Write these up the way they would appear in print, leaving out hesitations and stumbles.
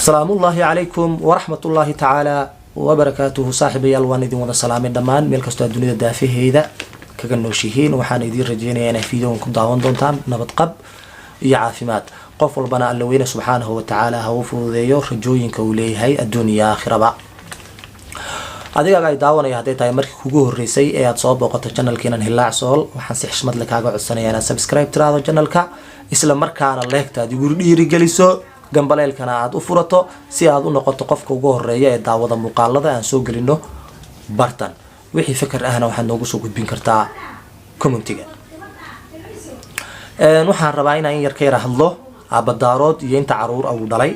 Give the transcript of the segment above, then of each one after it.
Asalaamullaahi calaykum waraxmatullaahi tacaala wabarakaatuhu. Saaxiibayaal, waan idin wada salaamay dhammaan meel kastoo aad dunida daafaheeda kaga nooshihiin. Waxaan idiin rajeynayaa inay fiideogan ku daawan doontaan nabadqab iyo caafimaad. Qof walbana Alla weyne subxaanahu watacaala ha uu fududeeyo rajooyinka uu leeyahay adduun iyo aakhiraba. Adigaaga ay daawanaya, hadday tahay markii kugu horeysay ee aad soo booqato channelkeenan Hilaac Sool, waxaan si xishmad leh kaaga codsanaya inaad subscribe tiraahdo channelka, isla markaana like-ta aad igu dhiirigeliso, gambaleelkana aad u furato si aad u noqoto qofka ugu horeeya ee daawada muuqaalada aan soo gelino bartan. Wixii fikir ahna waxaad noogu soo gudbin kartaa commentiga. Waxaan rabaa inaan in yar ka yara hadlo aaba Daarood iyo inta caruur uu dhalay.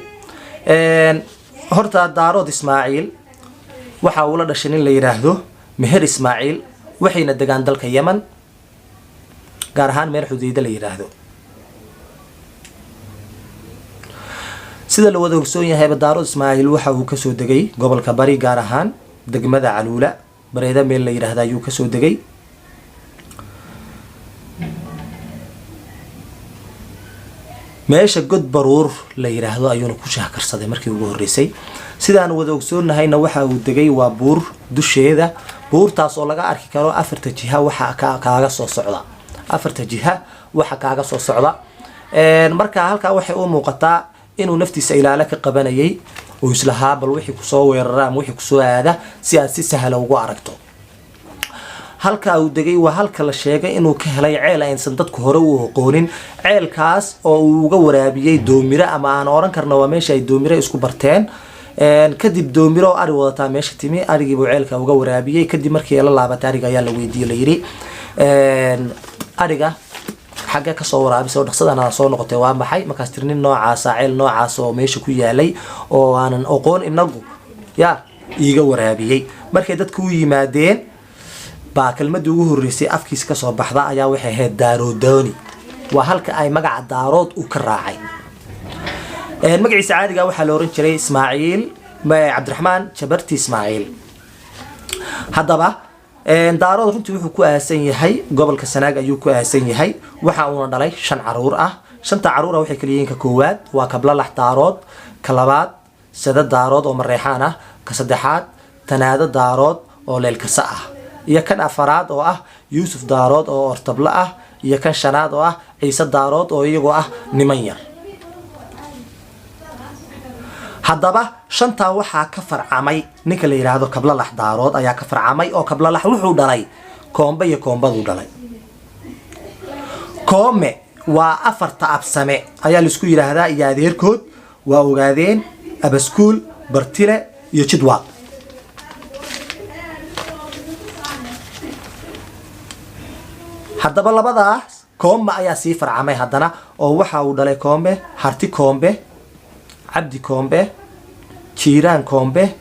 Horta Daarood Ismaaciil waxa uu la dhashay nin la yidhaahdo Meher Ismaaciil, waxayna degaan dalka Yemen, gaar ahaan meel Xudeyda la yidhaahdo. Sida la wada ogsoon yahayba, Daarood Ismaaciil waxa uu kasoo degay gobolka Bari, gaar ahaan degmada Caluula, Bareeda meel la yidhaahda ayuu kasoo degay. Meesha God Baruur la yidhaahdo ayuuna ku shahkarsaday markii ugu horreysay. Sidaan wada ogsoonnahayna, waxa uu degay waa buur dusheeda, buurtaas oo laga arki karo afarta jiha waxa kaaga soo socda, afarta jiha waxa kaaga soo socda. Marka halkaa waxay u muuqataa inuu naftiisa ilaalo ka qabanayay oo islahaa bal wixii kusoo weerara ama wixii kusoo aada si aad si sahla ugu aragto. Halka uu degay waa halka la sheegay inuu ka helay ceel aysan dadku hore u aqoonin, ceelkaas oo uu uga waraabiyey doomiro, ama aan oran karno waa meesha ay doomiro isku barteen. Kadib doomiro oo ari wadataa meesha timi, arigiibuu ceelka uga waraabiyey. Kadib markii la laabatay ariga ayaa la weydiiyey, layidhi ariga xagge kasoo waraabisay oo dhaqsadan soo noqotay, waa maxay? Markaas tiri nin noocaasa ceel noocaas oo meesha ku yaalay oo aanan aqoon inagu ya iiga waraabiyey. Markay dadku u yimaadeen baa kelmadii ugu horreysay afkiisa kasoo baxda ayaa waxay ahayd Daaroodoni. Waa halka ay magaca Daarood uu ka raacay. Magaciisa caadiga waxaa la oran jiray Ismaaciil Cabdiraxmaan Jabarti Ismaaciil. Haddaba Daarood runtii wuxuu ku aasan yahay gobolka Sanaag ayuu ku aasan yahay. Waxa uuna dhalay shan caruur ah. Shanta caruur ah waxay kala yihiin: ka koowaad waa Kablalax Daarood, ka labaad Sada Daarood oo Mareexaan ah, ka saddexaad Tanaado Daarood oo Leelkasa ah, iyo kan afaraad oo ah Yuusuf Daarood oo Ortablo ah, iyo kan shanaad oo ah Ciise Daarood oo iyagoo ah niman yar. Haddaba shantaa waxaa ka farcamay ninka la yidhaahdo Kablalax Daarood ayaa ka farcamay, oo Kablalax wuxuu dhalay Koombe iyo Koombaduu dhalay. Koome waa afarta Absame ayaa laisku yidhaahdaa iyo adeerkood, waa Ogaadeen, Abaskuul, Bartile iyo Jidwaaq. Haddaba labadaas Koombe ayaa sii farcamay haddana, oo waxa uu dhalay Koombe Harti Koombe, Cabdi Koombe, Jiiraan Koombe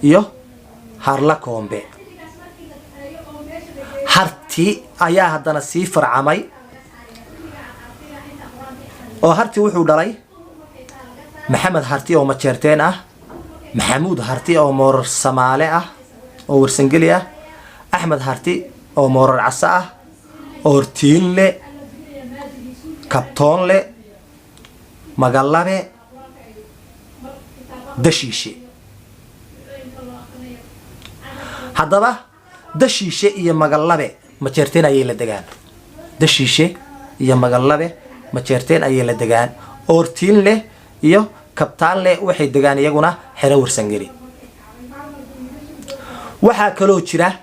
iyo Harla Koombe. Harti ayaa haddana sii farcamay, oo Harti wuxuu dhalay Maxamed Harti oo Majeerteen ah, Maxamuud Harti oo Moorar Samaale ah oo Warsangeli ah, Axmed Harti oo Moorar Case ah, Oortiinle, Kabtoonle, Magalabe, Dashiishe. Haddaba Dashiishe iyo Magalabe Majeerteen ayay la degaan, Dashiishe iyo Magalabe Majeerteen ayay la degaan. Oortiinleh iyo Kabtaanleh waxay degaan iyaguna xero Warsangeli. Waxaa kaloo jira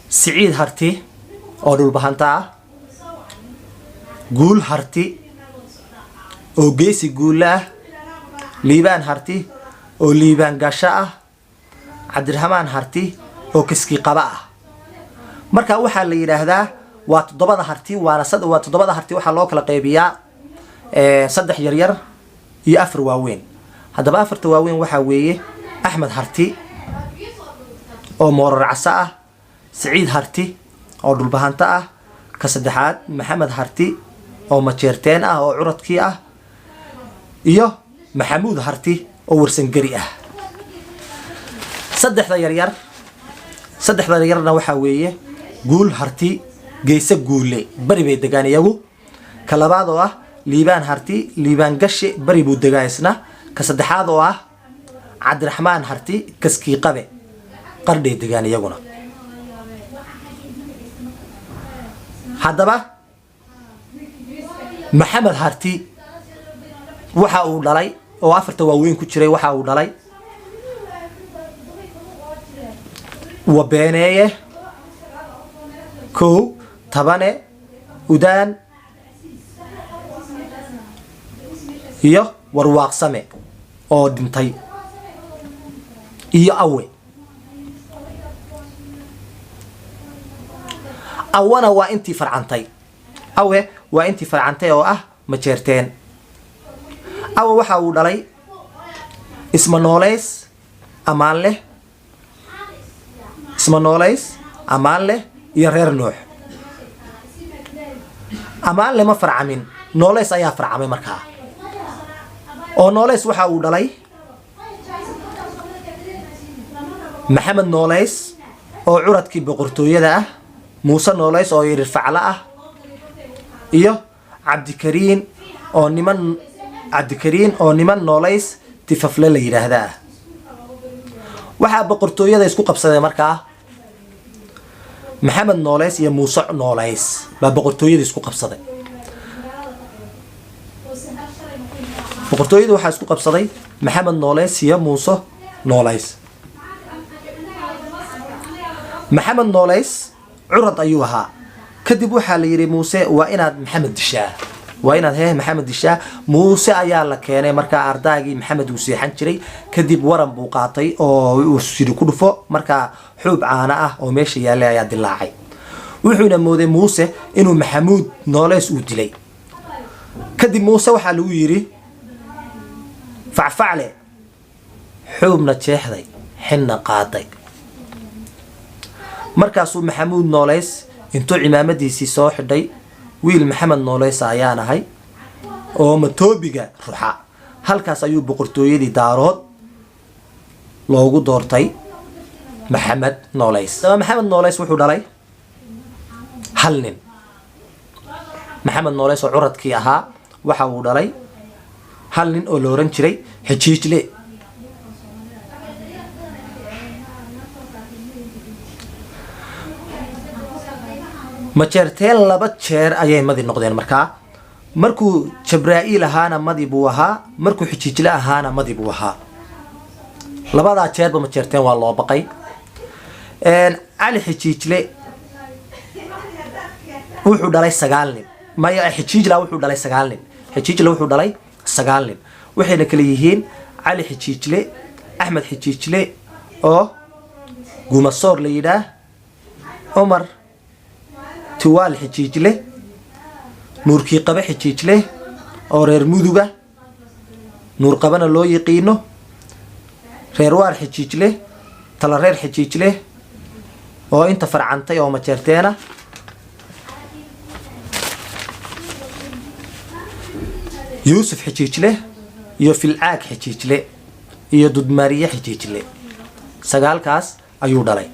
Siciid Harti oo Dhulbahanta ah, Guul Harti oo Geesi Guulle ah, Liibaan Harti oo Liibaan Gasho ah, Cabdiraxmaan Harti oo Kiski Qaba ah. Marka waxaa la yidhaahdaa waa toddobada Harti, waana waa toddobada Harti. Waxaa loo kala qaybiyaa saddex yaryar iyo afar waaweyn. Haddaba afarta waaweyn waxaa weeye Axmed Harti oo Moorar Case ah, Siciid Harti oo Dhulbahanto ah, ka saddexaad Maxamed Harti oo Majeerteen ah oo curadkii ah, iyo Maxamuud Harti oo Warsangeri ah. Saddexda yaryar, saddexda yaryarna waxaa weeye Guul Harti, Geyse Guule, bari bay degaan iyagu. Ka labaad oo ah Liibaan Harti, Liibaan Gashe, bari buu degaa isna. Ka saddexaad oo ah Cabdiraxmaan Harti Kaskii Qabe, Qardhay degaan iyaguna. Haddaba Maxamed Harti waxa uu dhalay oo afarta waaweyn ku jiray, waxa uu dhalay Wabeeneeye, kow, Tabane, Udaan iyo Warwaaqsame oo dhintay iyo Awe. Awana waa intii farcantay, Awe waa intii farcantay oo ah Majeerteen. Awe waxa uu dhalay Isma Nooleys, Ammaan Leh, Isma Nooleys, Ammaan Leh iyo Reer Nuux. Ammaan leh ma farcamin, Nooleys ayaa farcamay markaa, oo Nooleys waxa uu dhalay Maxamed Nooleys oo curadkii boqortooyada ah, Muuse Nooleys oo irirfaclo ah, iyo Cabdikariin oo niman, Cabdikariin oo niman Nooleys Tifafle la yidhaahda ah. Waxaa boqortooyada isku qabsaday markaa Maxamed Nooleys iyo Muuse Nooleys baa boqortooyada isku qabsaday. Boqortooyada waxaa isku qabsaday Maxamed Nooleys iyo Muuse Nooleys. Maxamed Nooleys curad ayuu ahaa. Kadib waxaa la yidhi Muuse, waa inaad Maxamed dishaa, waa inaad hee Maxamed dishaa. Muuse ayaa la keenay markaa ardaagii Maxamed uu seexan jiray. Kadib waran buu qaatay oo uu siri ku dhufo. Markaa xuub caano ah oo meesha yaallay ayaa dilaacay. Wuxuuna mooday Muuse inuu Maxamuud Nooleys uu dilay. Kadib Muuse waxaa lagu yidhi, facfacle xuubna jeexday, xinna qaaday. Markaasuu Maxamuud Nooleys intuu cimaamadiisii soo xidhay, wiil Maxamed Nooleys ayaan ahay oo matoobiga ruxa. Halkaas ayuu boqortooyadii Daarood loogu doortay Maxamed Nooleys. Daba Maxamed Nooleys wuxuu dhalay hal nin. Maxamed Nooleys oo curadkii ahaa waxa uu dhalay hal nin oo la oran jiray Xijiijle. Majeerteen laba jeer ayay madi noqdeen. Markaa markuu Jabraa'iil ahaana madi buu ahaa, markuu Xijiijle ahaana madi buu ahaa. Labadaa jeerba Majeerteen waa loo baqay. Cali Xijiijle wuxuu dhalay sagaal nin. Maya, Xijiijla wuxuu dhalay sagaal nin. Xijiijle wuxuu dhalay sagaal nin, waxayna kala yihiin Cali Xijiijle, Axmed Xijiijle oo Gumasoor la yidhaah, Cumar Tiwaal Xijiijle, Nuurkii Qabe Xijiijle oo reer Muduga, Nuur Qabana loo yiqiino, Reer Waar Xijiijle, Talareer Xijiijle oo inta farcantay oo Majeerteena, Yuusuf Xijiijle iyo Filcaag Xijiijle iyo Dudmaariye Xijiijle. Sagaalkaas ayuu dhalay.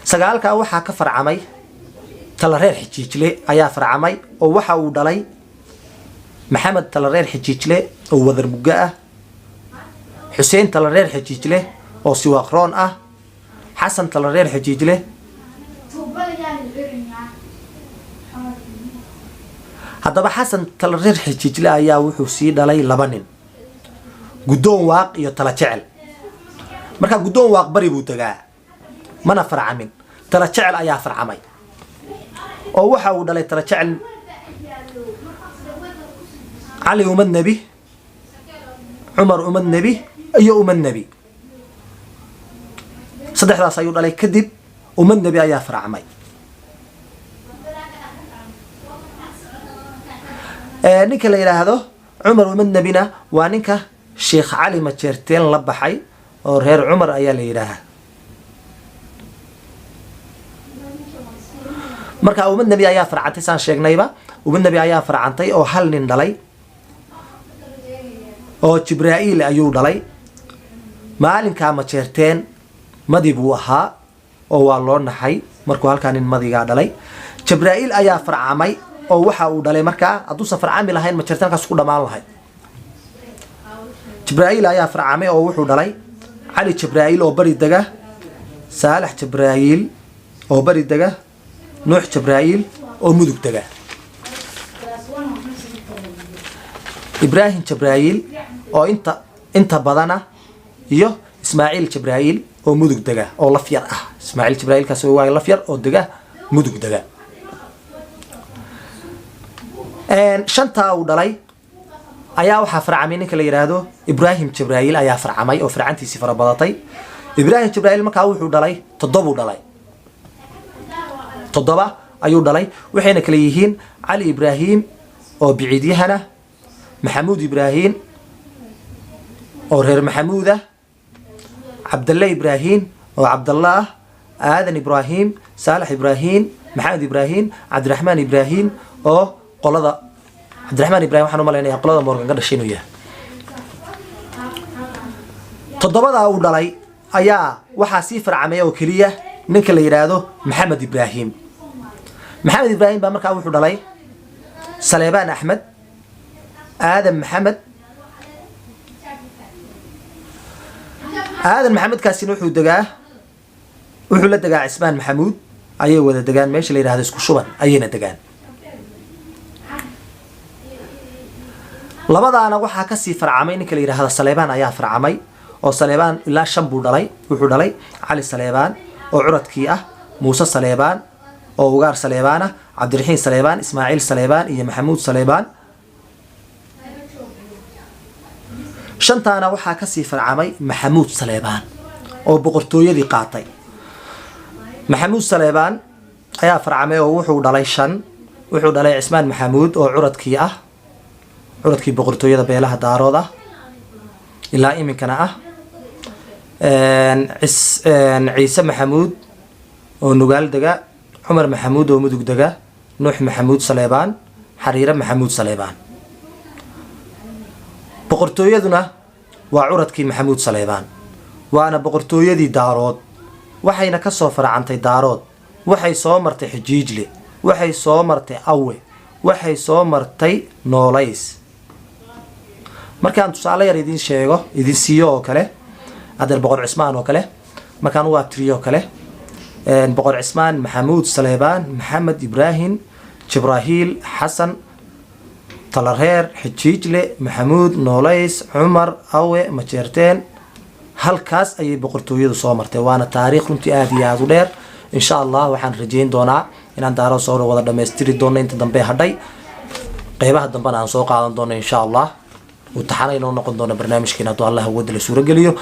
Sagaalkaa waxaa ka farcamay Talareer Xijiijle ayaa farcamay, oo waxa uu dhalay Maxamed Talareer Xijiijle oo wadar muggo ah, Xuseen Talareer Xijiijle oo siwaaqroon ah, Xasan Talareer Xijiijle. Haddaba Xasan Talareer Xijiijle ayaa wuxuu sii dhalay laba nin, Guddoon Waaq iyo Tala Jecel. Markaa Guddoon Waaq bari buu degaa, mana farcamin. Tala Jecel ayaa farcamay oo waxa uu dhalay Tala Jecel Cali Umad Nebi, Cumar Umad Nebi iyo Umad Nebi. Saddexdaas ayuu dhalay. Kadib Umad Nebi ayaa farcamay. Ninka la yidhaahdo Cumar Umad Nebina waa ninka Sheekh Cali Majeerteen la baxay oo Reer Cumar ayaa la yidhaahaa. Marka Umad Nebi ayaa farcantay, saan sheegnayba. Umad Nebi ayaa farcantay oo hal nin dhalay oo Jibraa'iil ayuu dhalay. Maalinkaa Majeerteen madi buu ahaa oo waa loo naxay markuu halkaa nin madigaa dhalay. Jibraa'iil ayaa farcamay oo waxa uu dhalay, markaa hadduusan farcami lahayn Majeerteen halkaas ku dhammaan lahayd. Jibraa'iil ayaa farcamay oo wuxuu dhalay Cali Jibraa'iil oo bari dega, Saalax Jibraa'iil oo bari dega, Nuux Jibraa'iil oo mudug dega, Ibraahim Jibraa'iil oo inta badana iyo Ismaaciil Jibraa'iil oo mudug dega oo laf yar ah. Ismaaciil Jibraa'iilkaas waa laf yar oo dega mudug dega. Shantaa uu dhalay ayaa waxaa farcamay ninka la yidhaahdo Ibraahim Jibraa'iil ayaa farcamay oo farcantiisii fara badatay. Ibraahim Jibraa'iil markaa wuxuu dhalay toddobuu dhalay, 7 ayuu dhalay, waxayna kala yihiin Cali Ibraahim oo biciidyahana, Maxamuud Ibraahim oo reer Maxamuud ah, Cabdalle Ibraahim oo Cabdalla ah, Aadan Ibraahim, Saalax Ibraahim, Maxamed Ibraahim, Cabdiraxmaan Ibraahim oo qolada Cabdiraxmaan Ibrahim waxaan u malaynayaa qolada Morgan ka dhashay inuu yahay. Toddobadaa uu dhalay ayaa waxaa sii farcamay oo keliya ninka la yidhaahdo Maxamed Ibraahim. Maxamed Ibraahim baa markaa wuxuu dhalay Saleebaan Axmed, Aadan Maxamed. Aadan Maxamedkaasina wuxuu degaa, wuxuu la degaa Cismaan Maxamuud ayay wada degaan, meesha la yidhahdo Isku Shuban ayayna degaan. Labadaana waxaa kasii farcamay ninka la yidhaahdo Saleebaan ayaa farcamay, oo Saleebaan ilaa 5 buu dhalay. Wuxuu dhalay Cali Saleebaan oo curadkii ah, Muuse Saleebaan oo ugaar Saleebaan ah, Cabdiraxiin Saleebaan, Ismaaciil Saleebaan iyo Maxamuud Saleebaan. Shantaana waxaa kasii farcamay Maxamuud Saleebaan oo boqortooyadii qaatay. Maxamuud Saleebaan ayaa farcamay oo wuxuu dhalay 5. Wuxuu dhalay Cismaan Maxamuud oo curadkii ah, curadkii boqortooyada beelaha Daarood ah ilaa iminkana ah, Ciise Maxamuud oo Nugaal dega, Cumar Maxamuud oo Mudug dega, Nuux Maxamuud Saleebaan, Xariire Maxamuud Saleebaan. Boqortooyaduna waa curadkii Maxamuud Saleebaan, waana boqortooyadii Daarood, waxayna kasoo farcantay Daarood. Waxay soo martay Xijiijle, waxay soo martay Awe, waxay soo martay Noolays. Markaan tusaale yar idin sheego, idin siiyo oo kale, adeer Boqor Cismaan oo kale markaan u abtiriyo oo kale, Boqor Cismaan Maxamuud Saleebaan Maxamed Ibraahim Jibraahiil Xasan Talareer Xijiijle Maxamuud Noolays Cumar Awe Majeerteen, halkaas ayay boqortooyadu soo martay. Waana taariikh runtii aada iyo aada u dheer. Insha Allah waxaan rajeyn doonaa inaan Daarood soo wada dhamaystiri doono inta dambe hadhay, qeybaha dambena aan soo qaadan doono insha Allah. Uu taxana inoo noqon doono barnaamijkeena hadduu Allah awoodda la suurogeliyo.